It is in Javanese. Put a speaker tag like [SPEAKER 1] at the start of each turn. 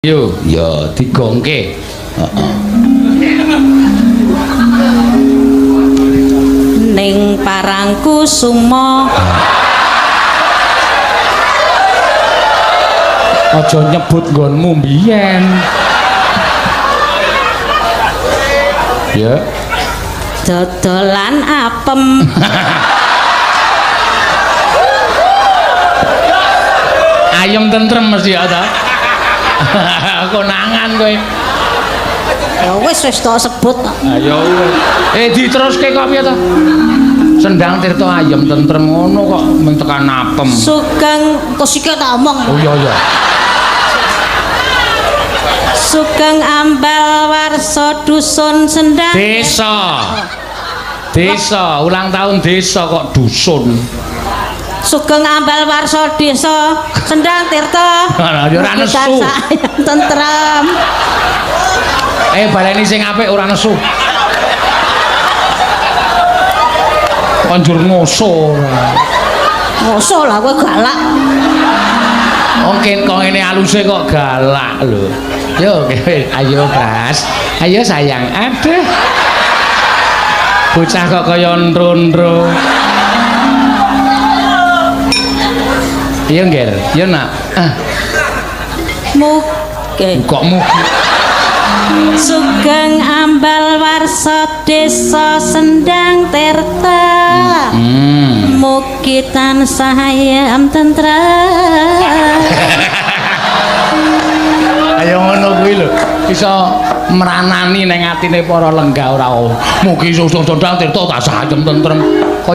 [SPEAKER 1] Yo, ya digongke. Heeh.
[SPEAKER 2] Ning Parangkusuma.
[SPEAKER 1] Aja nyebut nggonmu mbiyen. Ya.
[SPEAKER 2] Dodolan apem.
[SPEAKER 1] Ayem tentrem mesti ya ta. Konangan kowe.
[SPEAKER 2] Ya wis wis tok sebut.
[SPEAKER 1] Ayo. Diteruske kok piye ta? Sendang Tirta ayem tentrem ngono kok mung tekan apem.
[SPEAKER 2] Sugeng terus iki tak omong.
[SPEAKER 1] Oh iya iya.
[SPEAKER 2] Sugeng Ambal Warsa dusun Sendang.
[SPEAKER 1] Desa. Desa, ulang tahun desa kok dusun.
[SPEAKER 2] Sugeng Ambal Warsa desa Sendang Tirta.
[SPEAKER 1] Lah, ya ora nesu.
[SPEAKER 2] Ayem tentrem.
[SPEAKER 1] Baleni sing apik ora nesu. Anjur ngoso ora.
[SPEAKER 2] Ngoso lah kowe galak.
[SPEAKER 1] Oke, kok ngene aluse kok galak lho. Yo, ayo Bas. Ayo sayang. Aduh. Bocah kok kaya ndro-ndro. Iya, Ngger. Iya, Nak. Ah,
[SPEAKER 2] Muge.
[SPEAKER 1] Kok mugi.
[SPEAKER 2] Sugeng Ambal Warsa desa Sendang Tirta. Mugi tansah ayem tentrem.
[SPEAKER 1] Ayo ngono kuwi lho. Iso meranani ning atine para lenggah ora. Mugi susung Sendang Tirta tansah ayem tentrem.